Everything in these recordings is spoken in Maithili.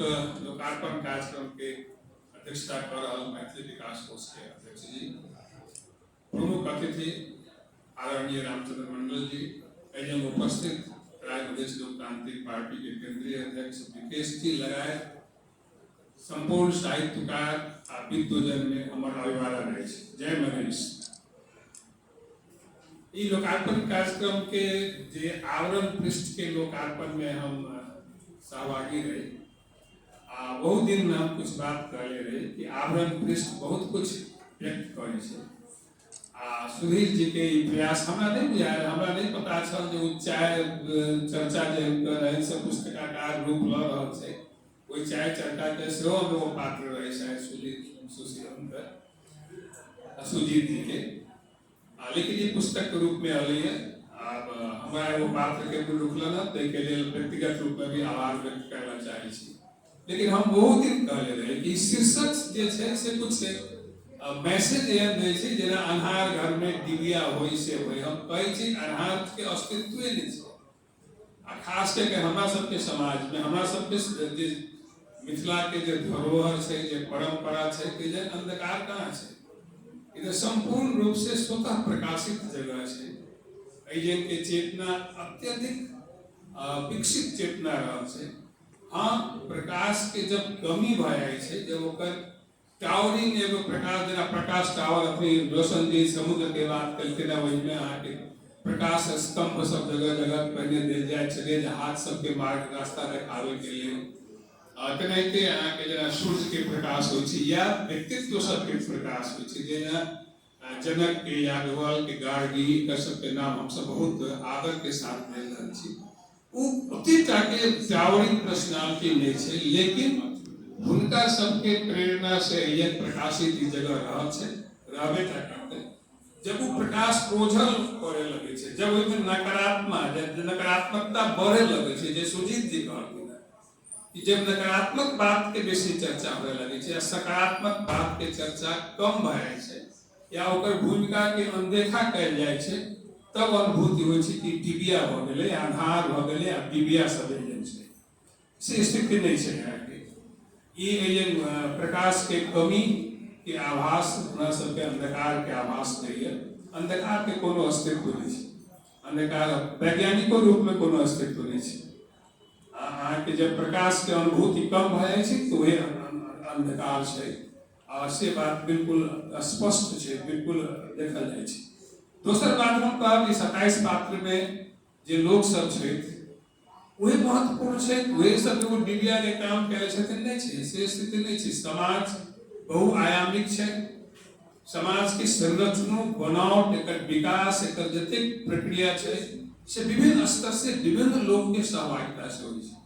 लोकार्पण कार्यक्रम के अध्यक्षता कर रहल मैथिली विकास कोष के अध्यक्ष जी, प्रमुख अतिथि आदरणीय रामचंद्र मंडल जी, एहिमे उपस्थित राज्य प्रदेश लोकतांत्रिक पार्टी के केंद्रीय अध्यक्ष विकेश जी लगायत संपूर्ण साहित्यकार आ विद्वजन में हमर अभिवादन अछि। जय मधेश। ई लोकार्पण कार्यक्रम के जे आवरण पृष्ठ के लोकार्पण में हम सहभागी रही आ बहुत दिन में हम कुछ बात कहले रही कि आवरण पृष्ठ बहुत कुछ व्यक्त करै छै। आ सुधीर जी के ई प्रयास हमरा नहीं बुझायल, हमरा नहीं पता छल जे ओ चाय चर्चा जे हुनकर रहै से पुस्तकाकार रूप लऽ रहल छै, ओहि चाय चर्चा के सेहो हम एगो पात्र रहे शायद सुधीर सुशील हुनकर सुजीत जी के। लेकिन ई पुस्तक के रूप में अलै। आब हमरा एगो पात्र के रुकल न, ताहिके लेल व्यक्तिगत रूप में भी आभार व्यक्त करना चाहै छी। लेकिन हम बहुत दिन कहले रहे कि शीर्षक जे छै से कुछ मैसेज एहन दै छै जेना अन्हार घर में डिबिया होय से होय। हम कहै छी अन्हार के अस्तित्वे नहि छै। आ खास करके हमरा सबके समाज में, हमरा सबके जे मिथिला के जे धरोहर छै, जे परंपरा छै, ते जे अंधकार कहाँ छै, ई तऽ संपूर्ण रूप से स्वतः प्रकाशित जगह छै। एहि जे के चेतना अत्यधिक विकसित चेतना रहल छै। हाँ, प्रकाश के जब कमी भऽ जाइ छै, जब ओकर टावरिंग एगो प्रकाश जेना प्रकाश टावर अपने रोशन जी समुद्र के बात केलखिन हँ, ओहिमे अहाँके प्रकाश स्तंभ सब जगह जगह पहिने देल जाइ छलै जहाज सबके मार्ग रास्ता देखाबे के लेल। तेनाहिते अहाँके जेना सूर्य के प्रकाश होइ छै या व्यक्तित्व सबके प्रकाश होइ छै, जेना जनक के याज्ञवल्क्य के गार्गी, एकर सबके नाम हमसब बहुत आदर के साथ लेल रहल छी। ओ ओतेक के टावरिंग पर्सनालिटी नहि छै, लेकिन हुनका सबके प्रेरणा से यह प्रकाशित ई जगह रहल छै, रहबे टा करतै। जब ओ प्रकाश ओझल करे लगै छै, जब ओहिमे नकारात्मकता बढ़े लगै छै, जे सुजीत जी कहलखिन कि जब नकारात्मक बात के बेसी चर्चा होए लगै छै आ सकारात्मक बात के चर्चा कम भए जाइ छै या ओकर भूमिका के अनदेखा कयल जाइ छै, तब अनुभूति होइ छै कि डिबिया भऽ गेलै, अन्हार भऽ गेलै आ डिबिया सब एहन छै। से स्थिति नहि छै अहाँके। ई एहन प्रकाश के कमी के आभास हमरा सबके अंधकार के आभास दैए। अंधकार के कोनो अस्तित्व नहि छै, अंधकार वैज्ञानिको रूप में कोनो अस्तित्व नहि छै। अहाँके जब प्रकाश के अनुभूति कम भऽ जाइ छै तऽ वही अंधकार छै। आ से बात बिल्कुल स्पष्ट छै, बिल्कुल देखल जाइ छै। दोसर बात हम कहब कि 27 पात्र में जे लोक सब छथि वही महत्वपूर्ण छै, वही सब एगो डिबिया के काम करै छथिन नहि छै, से स्थिति नहि छै। समाज बहुआयामिक छै, समाज के संरचनो बनावट, एकर विकास, एकर जतेक प्रक्रिया छै से विभिन्न स्तर से विभिन्न लोक के सहभागिता से होइ छै।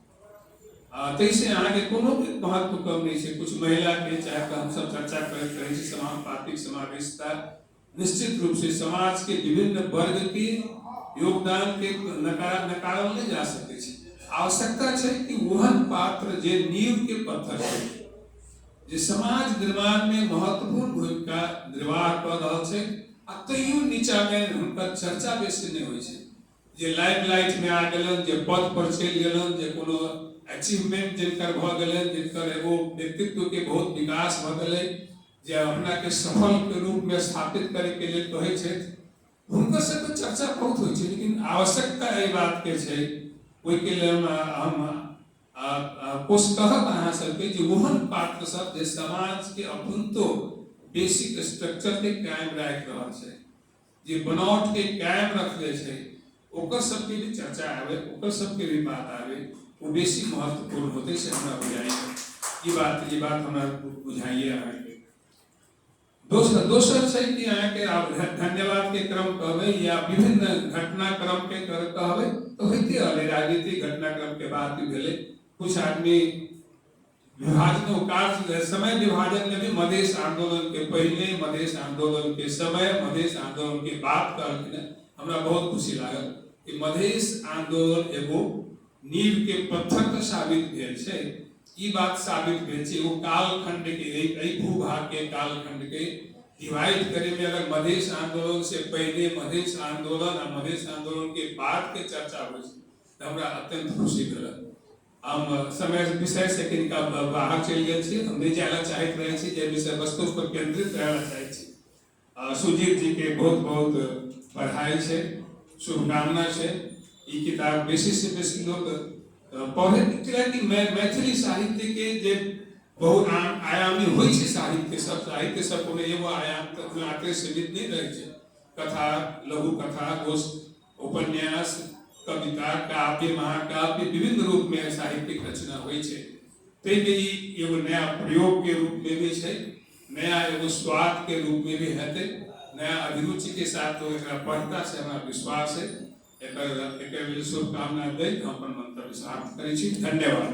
ताहिसँ अहाँके कोनो भी महत्व कम नहि छै। कुछ महिला के चाहे तऽ हमसब चर्चा करैत रहै छी समानुपातिक समावेशिता, निश्चित रूप से समाज के विभिन्न वर्ग के योगदान के नकारल नहि जा सकै छै। आवश्यकता छै कि ओहन पात्र जे नींव के पत्थर छै, जे समाज निर्माण में महत्वपूर्ण भूमिका निर्वाह कऽ रहल छै आ तैयो नीचा में हुनकर चर्चा बेसी नहि होइ छै, जे लाइमलाइट में आ गेलन, जे पद पर चलि गेलन, जे कोनो अचीवमेंट जिनकर भऽ गेलन, जिनकर एगो व्यक्तित्व के बहुत विकास भऽ गेलै, जे अपना के सफल के रूप में स्थापित करे के लेल कहै छथि, हुनकर सबके चर्चा बहुत होइ छै। लेकिन आवश्यकता एहि बात के छै, ओहिके लेल हम कोश कहब अहाँ सबके जे ओहन पात्र सब जे समाज के अखुनतो बेसिक स्ट्रक्चर के कायम राखि रहल छै, जे बनावट के कायम रखले छै, ओकर सबके भी चर्चा आवे, ओकर सबके भी बात आवे, वो बेसी महत्वपूर्ण होते से हमरा बुझाइए। ई बात हमरा बुझाइए अहाँके। दोसर छै कि अहाँके आब धन्यवाद के क्रम कहबै या विभिन्न घटनाक्रम के कहबै तऽ होइते रहलै। राजनीतिक घटनाक्रम के बाद भी भेलै, कुछ आदमी विभाजनो कार्य समय विभाजन में भी मधेश आंदोलन के पहले, मधेश आंदोलन के समय, मधेश आंदोलन के बाद कहलखिन। हमरा बहुत खुशी लागल कि मधेश आंदोलन एगो नींव के पत्थर तऽ साबित भेल छै, ई बात साबित भेल छै। एगो कालखंड के, एहि भूभाग के कालखंड के डिवाइड करे में अगर मधेश आंदोलन से पहले, मधेश आंदोलन आ मधेश आंदोलन के बाद के चर्चा होइ छै तऽ हमरा अत्यंत खुशी भेल। हम समय विषय से कनिका बाहर चलि गेल छी। हम नहि जाय लए चाहैत रहै छी, जे विषय वस्तु पर केंद्रित रहय लए चाहै छी। सुजीत जी के बहुत बहुत बधाई छै, शुभकामना छै। ई किताब बेसी से बेसी लोग पढ़े, कि मैथिली साहित्य के जे बहुत आयामी होइ छै साहित्य सब, साहित्य सब कोनो एगो आयाम तक मात्र सीमित नहि रहै छै। कथा, लघु कथा, गोष्ठ, उपन्यास, कविता, काव्य, महाकाव्य, विभिन्न रूप में साहित्यिक रचना होइ छै। ताहिमे ई एगो नया प्रयोग के रूप में भी छै, नया एगो स्वाद के रूप में भी हेतै, नया अभिरुचि के साथ लोग एकरा पढ़ता से हमरा विश्वास है। एकर एकर लेल शुभकामना दैत हम अपन मंतव्य समाप्त करै छी। धन्यवाद।